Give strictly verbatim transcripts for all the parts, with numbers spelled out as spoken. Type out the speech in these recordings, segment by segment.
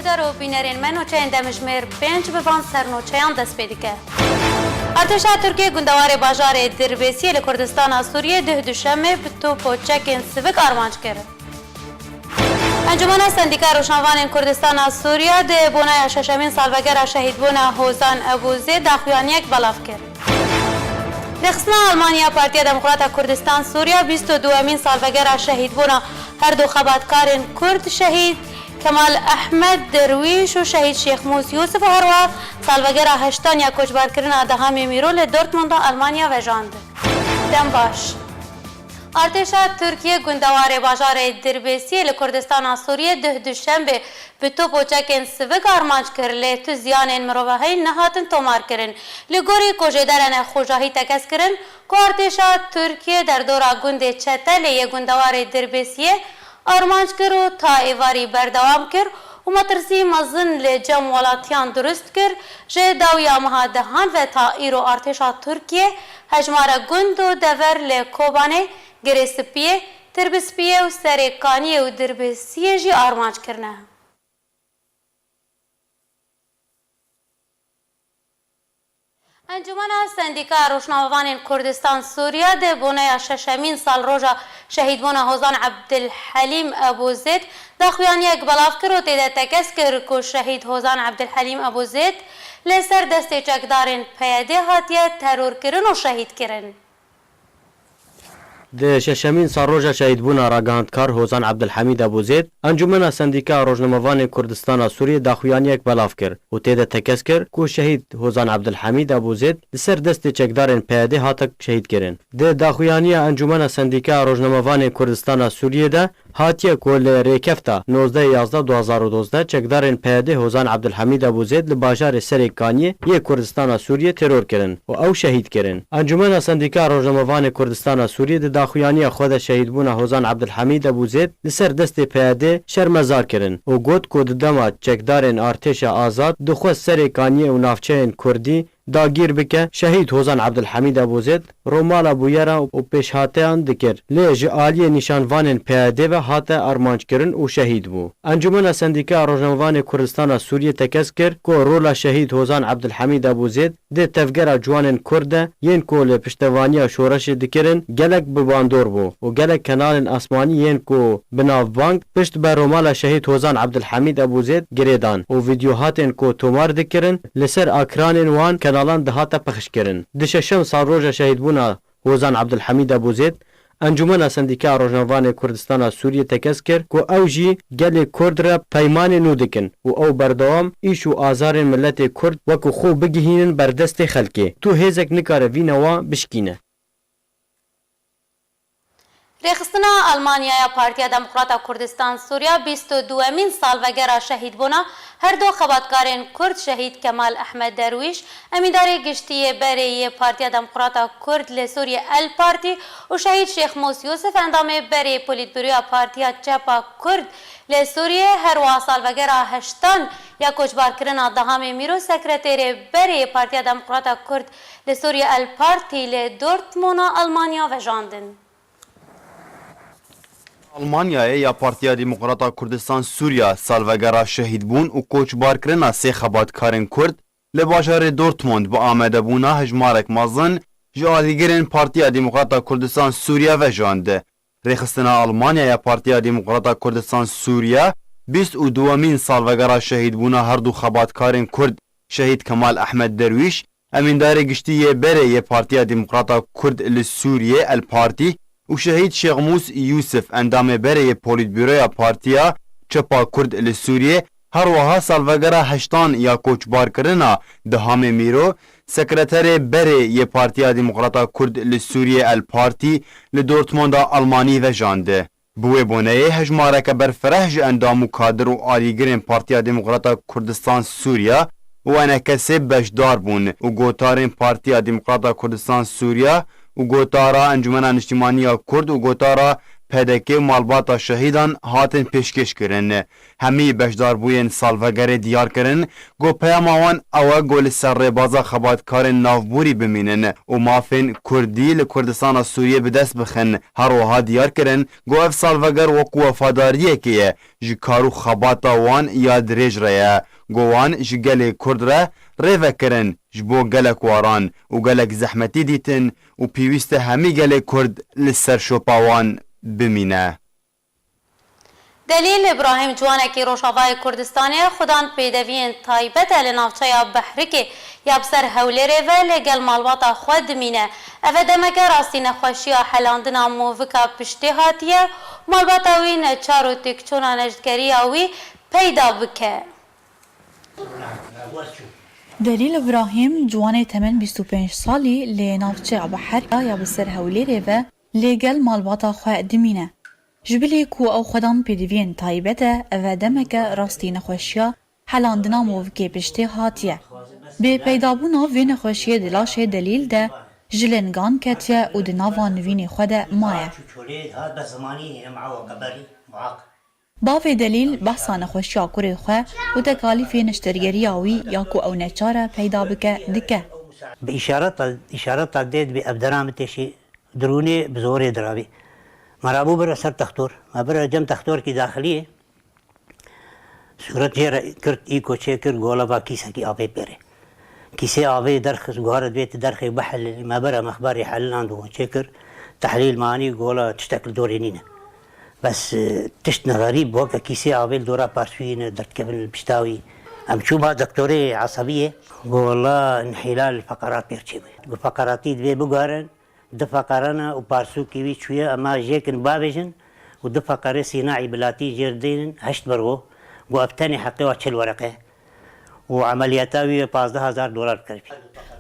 Garo bînerên me, nûçeyên demjimêr pênc bi van sernûçeyan dest pê dike. Artêşa Tirkiyê gundewarê bajarê Dirbêsiyê li Kurdistana Sûriyê duh duşemê bi top û çekên sivik armanc kir. Encûmena Sendîka Rojnamevanên Kurdistana Sûriye di boneya şeşemîn salvegera şehîdbûna Hozan Ebûzê daxuyaniyek belav kir. Rêxistina Almanya Partiya Demokrata Kurdistan Sûriye bîst û duemîn salvegera şehîdbûna her du xebatkarên Kurd şehîd Kemal Ehmed Derwîş û şehîd Şêx Mûs Yûsif û herwiha salvegera heştan ya koçbarkirina Dehamê Mîro li Dortmunda Almanya vejand. Dem baş. Artêşa Tirkiyê gundewarê bajarê Dirbêsiyê li Kurdistana Sûriyê duh duşembe bi top û çekên sivik armanc kir, lê tu ziyanên mirovahî nehatin tomarkirin. Li gorî ku jêderene xwejahî tekez kirin ku artêşa Tirkiyê derdora gundê Çetelê yê gundewarê Dirbêsiyê armanc kir û ta êvarî berdewam kir û metirsî mezin li cem welatiyan dirust kir. Ji dawiya meha dehan ve ta îro artêşa Tirkiyê hejmare gund û dever li Kobanê, Girê Spiyê, Tirbispiyê û Serê Kaniyê û Dirbêsiyê jî armanc kirine. Encûmena Sendîkaya Rojnamevanên Kurdistan Sûriye di boneya şeşemîn salroja şehîdbûna Hozan Ebdilhelîm Ebûzêd daxuyaniyek belav kir û tê de tekez kir ku şehîd Hozan Ebdilhelîm Ebûzêd li ser destê çekdarên P Y D hatiye terorkirin û şehîdkirin. Di şeşemîn salroja şehîdbûna ragihandkar Hozan Ebdilhemîd Ebûzêd, Encûmena Sendîkaya Rojnamevanên Kurdistana Sûriyê daxuyaniyek belav kir û tê de tekez kir ku şehîd Hozan Ebdilhemîd Ebûzêd li ser destê çekdarên P Y D hate şehîdkirin. Di daxuyaniya Encûmena Sendîkaya Rojnamevanên Kurdistana Sûriyê de hatiye ku li rêkefta nozdeh yazdeh du hazar û dozdeh çekdarên P Y D Hozan Ebdilhemîd Ebûzêd li bajarê Serê Kaniyê yê Kurdistana Sûriyê teror kirin û ew şehîd kirin. Encûmena Sendîkaya Rojnamevanê Kurdistana Sûriyê di daxuyaniya xwe de şehîdbûna Hozan Ebdilhemîd Ebûzêd li ser destê P Y D şermezar kirin û got ku di dema çekdarên artêşa azad dixwest Serê Kaniyê û navçeyên Kurdî dagîr bike, şehîd Hozan Ebdilhemîd Ebûzêd romala bûyera û pêşhateyan dikir, lê ji aliyê nîşanvanên P Y D ve hate armanckirin û şehîd bû. Encûmena Sendîkaya Rojnamevanê Kurdistana Sûriyê tekez kir ku rola şehîd Hozan Ebdilhemîd Ebûzêd di tevgera ciwanên Kurd de yên ku li piştevaniya şoreşê dikirin gelek bi bandor bû û gelek kenalên asmanî yên ku bi navbang pişt be romala şehîd Hozan Ebdilhemîd Ebûzêd girêdan û vîdyohatên ku tomar dikirin li ser akranên wan kenalan dihate pixişkirin. Di şeşem salroja şehîdbûna Hozan Ebdilhemîd Ebûzêd, Encûmena Sendîkaya Rojnamevanê Kurdistana Sûriyê tekez kir ku ew jî gelê Kurd re peymanê nû dikin û ew berdewam îş û azarên miletê Kurd wekî xwe bigihînin ber destê xelkê. Tu hêzek nikare vî newa bişkîne. Rêxistina Almanya ya Partiya Demokrata Kurdistan Sûriya bîst û duemîn salvegera şehîdbûna her du xebatkarên Kurd şehîd Kemal Ehmed Derwîş, emîndarê giştî yê berê yê Partiya Demokrata Kurd li Sûriyê El Partî û şehîd Şêx Mûs Yûsif endamê berê Polîtbûroya Partiya Çepa Kurd li Sûriyê, her wiha salvegera heştan ya koçbarkirina Dehamê Mîro sekreterê berê yê Partiya Demokrata Kurd li Sûriyê El Partî li Dortmuna Almanya vejandin. Almanyayê ya Partiya Demokrata Kurdistan Sûriya salvegera şehîdbûn û koçbarkirina sê xebatkarên Kurd li bajarê Dortmund bi amadebûna hejmarek mezin ji alîgirên Partiya Demokrata Kurdistan Sûriye vejand. Rêxistina Almanya ya Partiya Demokrata Kurdistan Sûriye bîst û duemîn salvegera şehîdbûna her du xebatkarên Kurd, şehîd Kemal Ehmed Derwîş, emîndarê giştî yê berê yê Partiya Demokrata Kurd li Sûriyê, El Partî, û şehîd Şêx Mûs Yûsif, endamê berê yê Polîtbûroya Partiya Çepa Kurd li Sûriyê, her wiha salvegera heştan ya koçbarkirina Dehamê Mîro, sekreterê berê yê Partiya Demokrata Kurd li Sûriyê, El Partî, li Dortmunda Almanî vejand. Bi wê boneyê hejmareke berfireh ji endam û kadir û alîgirên Partiya Demokrata Kurdistan Sûriya û enekesê beşdar bûn û gotarên Partiya Demokrata Kurdistan Sûriya û gotara Encûmena Niştîmanî ya Kurd û gotara P D K û malbata şehîdan hatin pêşkêş kirin. Hemî beşdarbûyên salvegerê diyar kirin ku peyama wan ew e ku li ser rêbaza xebatkarên navborî bimînin û mafên kurdî li Kurdistana Sûriyê bi dest bixin. Her wiha diyar kirin ku ev salveger wekî wefadariyekê ye ji kar û xebata wan ya dirêj re ye, ku wan ji gelê Kurd re rê vekirin, ji bo gelek waran û gelek zehmetî dîtin û pêwîst e hemî gelê Kurd li ser şopa wan bimîne. Delîl Îbrahîm ciwanekî Rojavayê Kurdistanê ye, xwedan pêdeviyên taybet e li navçeya Behrikê ya bi ser Hewlêrê ve lê gel malbata xwe dimîne. Ev e demeke rastî nexweşiya helandina movika piştê hatiye û malbata wî neçar û têkçûna neştgeriya wî peyda bike. Delîl Îbrahîm, ciwanê temen bîst û pênc salî lê navçeya Behrikê ya bi ser Hewlêrê ve lê gel malbata xwe dimîne. Ji bilî ku ew xwedan pêdiviyên taybet e, ev e demeke rastî nexweşiya helandina movikê piştê hatiye. Bi peydabûna vê nexweşiyê di laşê Delîl de ji lingan ketiye û di nava nivînê xwe de maye. Bavê Delîl behsa nexweşiya kurê xwe û tekalîfê neştergeriya wî ya ku ew neçar e peyda bike dike. Bi îşareta, îşareta dê dibê ev dera min têşî dirûnê bi zorê dirabî. Me rabû bire ser textor. Me bire cem textorkî daxiliyê. Sûret jê re kir, î koçê kir, gola va kîsekî avê pêrê. Kîsê avê derxist, guhare divê tu derxê bihililî. Me bire mexberê heliland û çê kir. Tehlîl manî gola tiştek li dorê nîne. Bes, e, tişt ne xerîb, weke kîsê avê li dora parsûyî ne derdikevin li pişta wî. Em çû ba doktorê esebiyê, got, "Wela inhîlal feqerat pêr çêbû." Got, "Feqeratî divê biguherin, du feqerana û parsûkê wî çûye, ema jêkin bavêjin û du feqerê sînaî bilatî jêr dênin heşt bergo." Got, "Ev tenê heqê wa çil wereqe." û emeliyata wî pazdeh hezar dolar kiribî.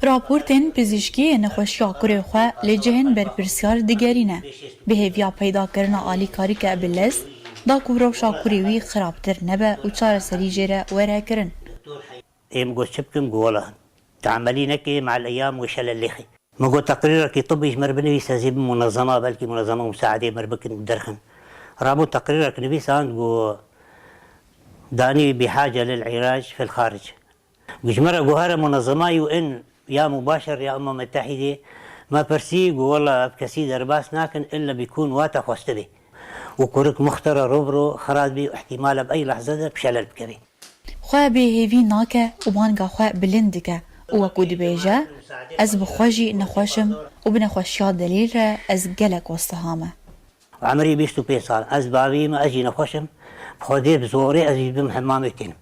Raportên pizîşkî yê nexweşiya kurê xwe li cihên berpirsiyar digerîne. Bi hêviya peydakirina alîkarîke bi lez, da ku rewşa kurê wî xirabtir nebe û çareserî jê re were kirin. Êm got, "Çi bikim?" Got, "Wela, tu emelî nekê, me'el eyam wê şele lêxê." Min got, "Teqrîrekî tibbî ji me re binivîse, ez ê bim munezema, belkî munezema musaedê me re bikin û derxin." Rabû teqrîrek nivîsand, got, "Danî bîhace lil îrac fil xaric." Got, "Ji me re guhere munezemayî û in ya mubaşer ya Umma Metehîdê." Me pirsî, got, "Wela ev kesî derbas nakin, illa bîkûn wate xwestibê." Û kurik muxtera ro bi ro xerat bî û ihtimal e bi ey lehze de bi şelel bikevê. Xwe bêhêvî nake û banga xwe bilind dike û wekû dibêje, "Ez bi xwe jî nexweş im û bi nexweşiya Delîl re ez gelek westiha me." Emirî bîst û pênc sal. Ez bavî me, ez jî nexweş im. Bi Xwedê bi zorê ez jî bim hemamê tênim.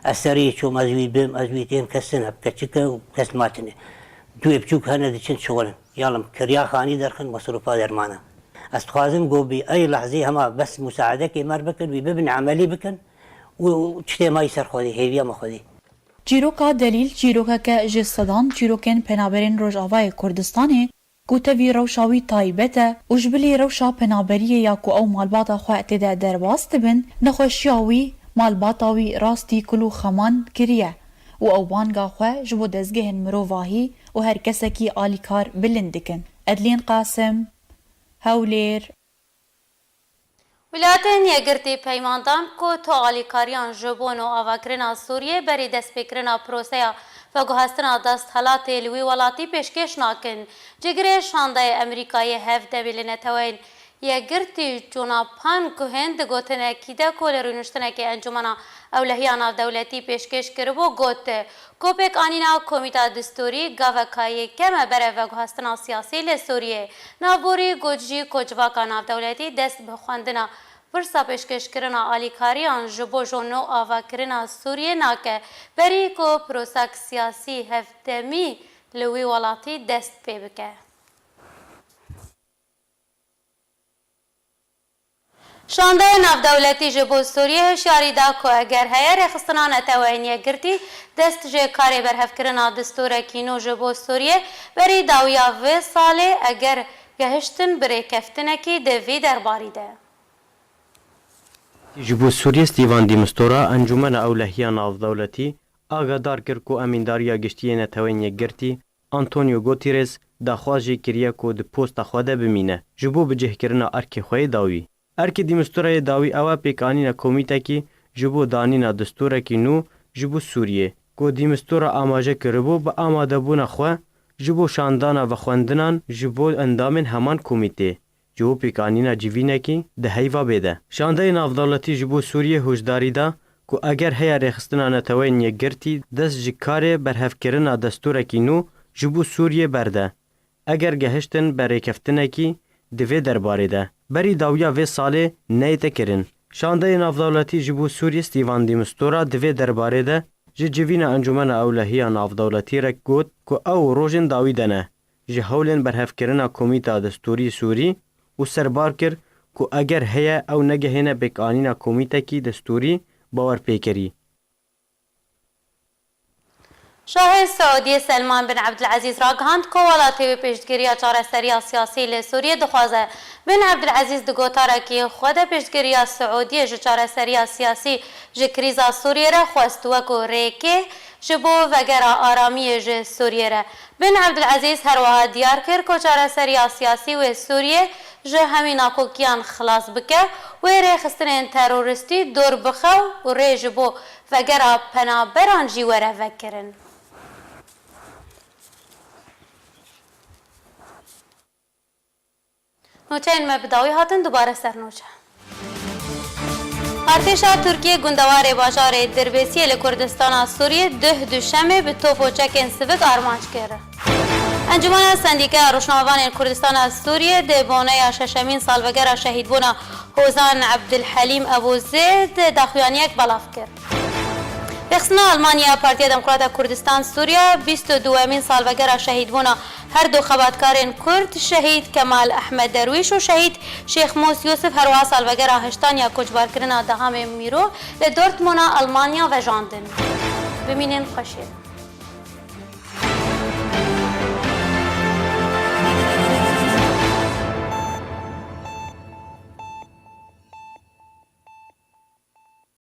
Ez serî çûm, ez wî bim, ez wî têm, kes tine, bi keçik e û kes ma tine. Duyê biçûk hene diçin şixulin. Ya li kiriya xanî derxin, mesrûfa dermana. Ez dixwazim ku bi ey lehzê hema bes musaedekê me re bikin, wî bibin emelî bikin. û, û tiştê me yî ser Xwedê, hêviya me Xwedê. Çîroka Delîl çîrokeke ji sedan çîrokên penaberên Rojavayê Kurdistanê ku tevî rewşa wî taybet e û ji bilî rewşa penaberiyê ya ku ew malbata xwe tê de derbas dibin, nexweşiya wî malbata wî rastî kul û xeman kiriye û ew banga xwe ji bo dezgehên mirovahî û her kesekî alîkar bilind dikin. Edlîn Qasim, Hewlêr. Welatên Yekgirtî peyman dan ku tu alîkariyan ji bo nûavakirina Sûriyê berî destpêkirina proseya veguhestina desthilatê li wî welatî pêşkêş nakin. Cîgirê şandeyê Amerîkayê hevdemî li Neteweyên Yekgirtî Jonathan Cohen di gotinekî de ku li rûniştinekê Encûmena Ewlehiya Navdewletî pêşkêş kiribû, got, Ku pêkanîna Komîta Distûrî gaveka yekem e berev veguhestina siyasî li Sûriyê. Navborî got jî ku civaka navdewletî dest bi xwendina pirsa pêşkêşkirina alîkariyan ji bo ji nû avakirina Sûriyê nake, berî ku prosek siyasî hevdemî li wî welatî dest pê bike. Şandeya navdewletî ji bo Sûriyê hişyarî da ku eger heye rêxistina Neteweyên Yekgirtî dest ji karê berhevkirina distûrekî nû ji bo Sûriyê, berî dawiya vê salê eger gehiştin bi rêkeftinekî di vî derbarî de. Ji bo Sûriyê Stîvan Dî Mistora, Encûmena Ewlehiya Navdewletî, agadar kir ku Emîndariya Giştî yê Neteweyên Yekgirtî, Antonio Guterres, daxwaz jê kiriye ku di posta xwe de bimîne, ji bo bicihkirina erkê xwe yê dawî. Erkê Dîmistura yê dawî ew e pêkanîna komîtekî ji bo danîna destûrekî nû ji bo Sûriyê, ku Dîmistura amaje kiribû bi amadebûna xwe ji bo şandana vexwendinan ji bo endamên heman komîtê, ji bo pêkanîna civînekî di heyva bê de. Şandeyê navdewletî ji bo Sûriyê hişdarî da ku eger heye Rêxistina Neteweyên Yekgirtî dest ji karê berhevkirina destûrekî nû ji bo Sûriyê berde, eger gehiştin bi rêkeftinekî di vê derbarê de, berî dawiya vê salê neyête kirin. Şandeyê navdewletî ji bo Sûriyê Stîvan Dîmistura di vê derbarê de ji civîna Encûmena Ewlehiya Navdewletî re got ku ew rojên dawî de ne ji hewlên berhevkirina Komîta Destûrî Sûrî û serbar kir ku eger heye ew negehêne pêkanîna komîtekî destûrî bawerpêkirî. Şahê Siûdiyê Selman bin Ebdulezîz ragihand ku welatê wê piştgiriya çareseriya siyasî li Sûriyê dixwaze. Bin Ebdulezîz di gotarekî xwe de piştgiriya Siûdiyê ji çareseriya siyasî ji krîza Sûriyê re xwest wekû rêkê ji bo vegera aramiyê ji Sûriyê re. Bin Ebdulezîz her wiha diyar kir ku çareseriya siyasî wê Sûriyê ji hemî nakokiyan xilas bike, wê rêxistinên terorîstî dor bixe û rê ji bo vegera penaberan jî were vekirin. Nûçeyên me bi dawî hatin, dubare ser nûçe. Artêşa Tirkiyê gundewarê bajarê Dirbêsiyê li Kurdistana Sûriyê duh Duşemê bi top û çekên sivik armanc kir. Encûmena Sendîkeya Rojnamevanên Kurdistana Sûriyê di boneya şeşemîn salvegera şehîdbûna Hozan Ebdulhelîm Ebûzêd daxuyaniyek belav kir. Rêxistina Almanya Partiya Demokrata Kurdistan Sûriya bîst û duwemîn salvegera şehîdbûna her du xebatkarên Kurd, şehîd Kemal Ehmed Derwîş û şehîd Şêx Mûs Yûsif, her wiha salvegera heştan ya koçbarkirina dehamê Mîro li Dortmuna Almanya vejandin. Bimînin xweşiyê.